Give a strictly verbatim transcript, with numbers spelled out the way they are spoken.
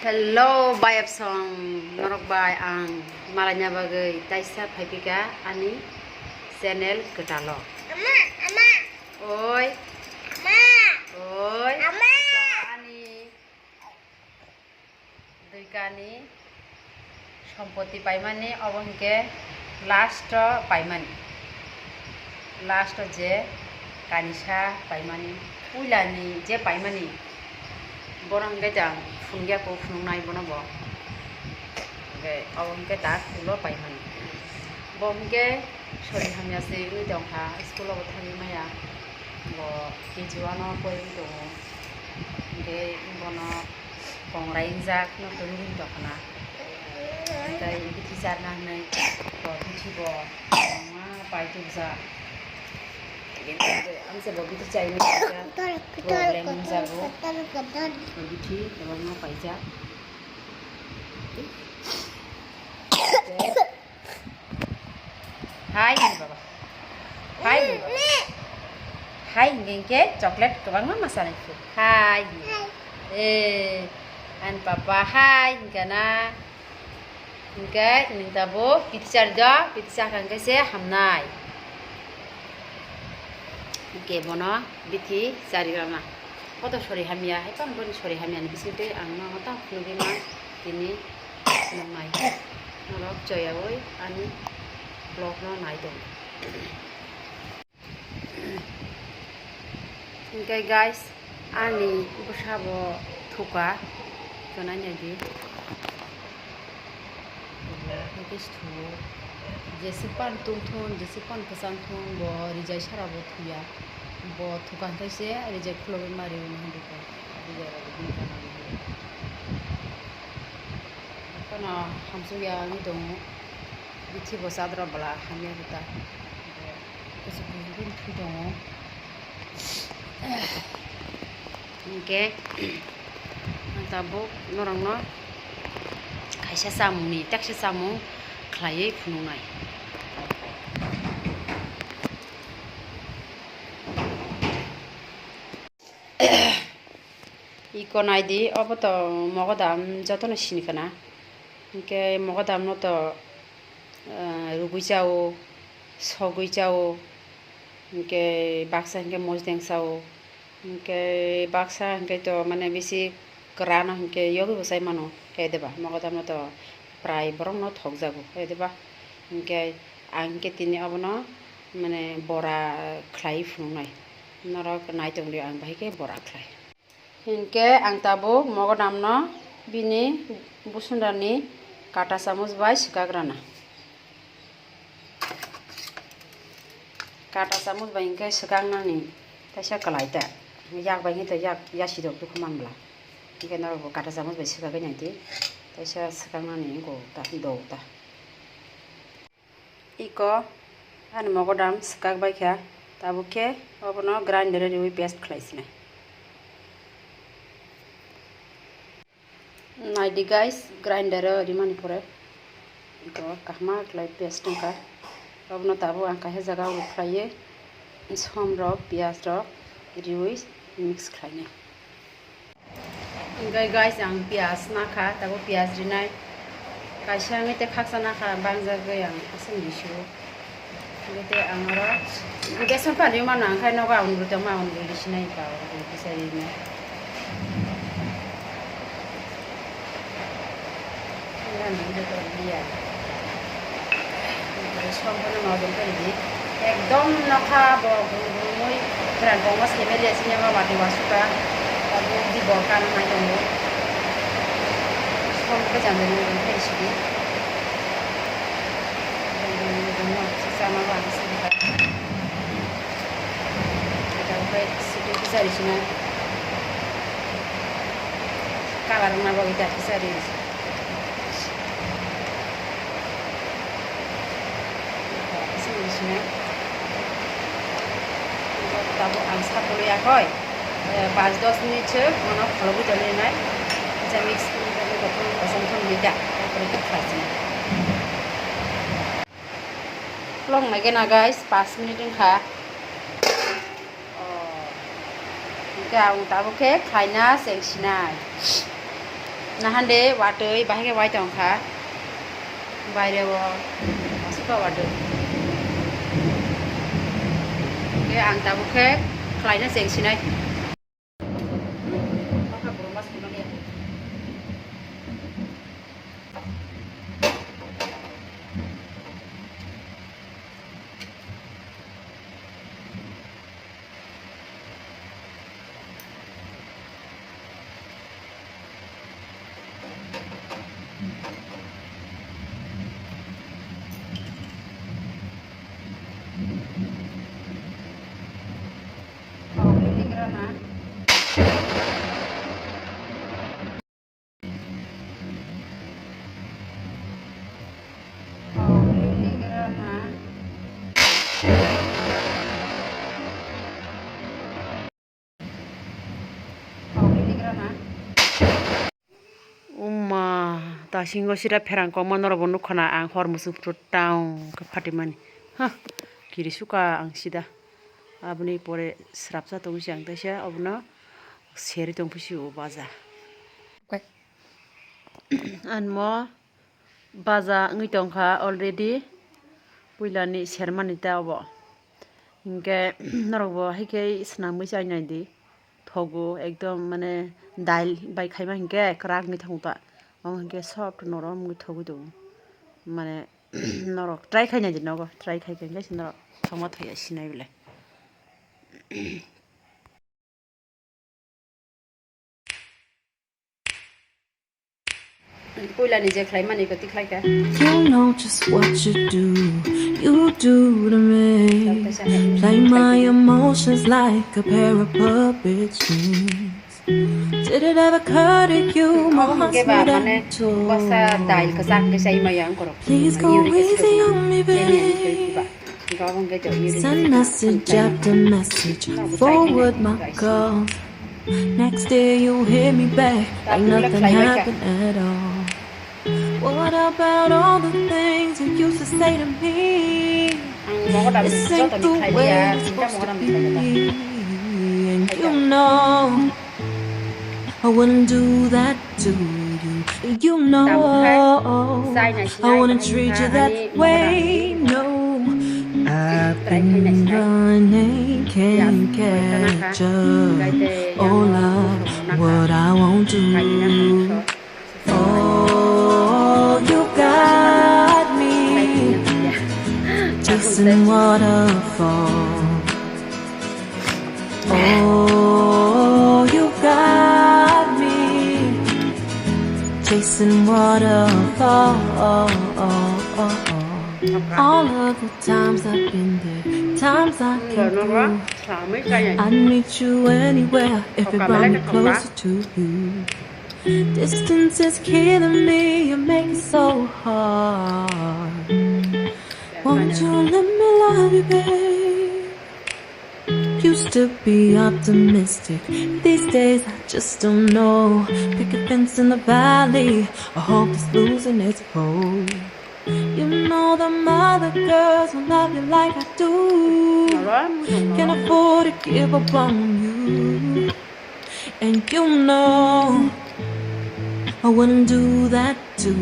Hello, bayapsong, norok bai ang malaina bagwi taisa phaipika ani channel kwtalo. Ama, ama. Oi. Ama. Oi. Ama. Ani Duikani sompoti paimani, obo hinkhe last o paimani, last o je kanisa paimani, puilani je paimani, bono hinkhe jang phunukya kho, phunuknai bono bo, hinkhe obo hinkhe tak ulo paimani, bo hinkhe sori hamya se wngwi tongkha, school o bo thangwi maya, bo K G one o porwi tongo, hinkhe bono. Kongrai wngjak no twi wng tongkha na. Tei bithi charna hwnwi bo bithi bo kwbangma paitokjak. Ang se bo bithi chaina kisa problem wngjago. Bo bithi kwbangma paijak. Hai, hai, baba. Hai, hai, baba. Hai, hinkhe chocolate kwbangma ma sanai kho. Hai, hai. Eh, ani papa, hai, hinkhe na. Hinkhe, nwng tabuk pizza do, pizza kha hinkhe se hamnai. Hinkhe bono bithi chari rana. Koto sori hamya, hai tong boni sori hamya ni bising twi ang no tong phunugwi ma tini. Nwngnai norok choyaui ani vlog no nai tong. Hinkhe guys, ani bwsa bo thuka, to nai nai di. Hinkhe se thuo. Jesa pan tungthun, jesa pan kwchang thun, bo rijai sara bo thuya. Bo thuka hinkhe se rijai khulogwi ma riwi hinwi kha. Rijai rok bini gana hinwi. Kono hamsukya wngwi tongo. Bithi bo chadra bwla hamya kwtal. Bo kuchuk kuchuk khe thwi tongo. Hinkhe ang tabuk norokno kaisa chamungni, teksa chamung khlaiwi phunuknai. Iko naidi, obo to mogodam jotono sini kana. Hinkhe mogodamno to, ah, rugwi chao, sogwi chao, hinkhe baksa hinkhe mosdeng chao, hinkhe baksa hinkhe to mane bisi kwrano hinkhe yogwi bo chai mano, khe deba mogodamno to prai borokno thokjago, khe deba hinkhe ang hinkhe tini obono mane bora khlai phunuknai, norok nai tongdi ang bahai khe bora khlai. Hinkhe ang tabuk mogodamno bini busunrani kata chamuch bai swkak rana. Kata chamuch bai hinkhe swkaknani teisa kwlai ta. Yak bai hinkhe yak yasi rok dukhu man bwla. Hinkhe norokbo kata chamuch bai swkagwi naidi. Teisa swkaknani wngkha ta do ta. Iko ani mogodam swkak bai kha, tabuk khe obono grinder o riwi paste khlai sinai. Naidi guys, grinder o rimani pore iko kahma khlai paste wngkha. Obono tabuk ang kaisa jaga o khlaiwi som rok, piyaj rok riwi mix khlainai. Hinkhe guys, ang piyaj nakha, tabuk piyaj rinai. Kaisa wngwi tei khaksa nakha, bangjagwi ang aswk ni su. Hinkhe tei ang oro beson phan rimano, ang khai nogo ang rwi tongma, ang rwi risinai ba, ang rwi kisa rinai. Yang ni joto dia. Songkano nodong kari di. Ekdom nokha bo gurung gurungwi kwran kongma seme le sini ma wati wasuka. Abo di bo kana nai tongo. Song khe jang jang nodong kari sidi. Jang jang nodong no sisa ma wang sidi. Ita upai sidi kisa risina. Kalar na bagwi da kisa ri. Tabuk ang sapului akhoi, eh, panch dos minute se mano kholobwi tonwi nai. Kisa mix kosong thon hoi da, tarpore khe khlai sinai. Long nai gana guys, panch minute wngkha. Oh. Hinkhe ang tabuk khe khlaina chengsinai. Nahande watwi bahai khe wai tong kha. Baire o aswk watwi. Khe ang tabuk khe khlaina cheng sinai. Uma, tasingo sida pherang kokma norokbo nukha na ang hor muchung phuru tang khe phatimani. Ha, kiri suka ang sida. Aboni pore srapsa tongsi ang teisa obono seri tongphisi o baja. Anmo baja wngwi tongkha already, puilani sermani ta obo. Hinkhe norokbo haikhe swnamwi chai naidi, thogo ekdom mane dail bai khaima hinkhe kwrak wngwi thango ta, omo hinkhe soft norom wngwi thogwi tongo. Mane norok try khai naidi nogo, try khai khe hinkhe norok thangma thaiya sinai belai. Puila ni je khlai mani ko tikhlai kha. You know just what you do, you do to me. Play my emotions like a pair of puppet strings. Did it ever occur to you my heart's not empty? Please go easy on me, babe. Send message after message, forward my calls. Next day you hit me back like nothing happened at all. What about all the things you used to say to me? This ain't the way it's supposed to be. And you know I wouldn't do that to you. You know I wouldn't treat you that way. No, I've been running, can't catch up. Oh love, what I won't do. Oh, you got me chasing waterfalls. Oh, you got me chasing waterfalls. All of the times I've been there, times I came through. I'd meet you anywhere if it brought me closer to you. Distance is killing me, you make it so hard. Won't you let me love you, babe? Used to be optimistic, these days I just don't know. Picket fence in the valley, I hope it's losing its hope. You know the mother girls will love you like I do. Can't afford to give up on you. And you know I wouldn't do that to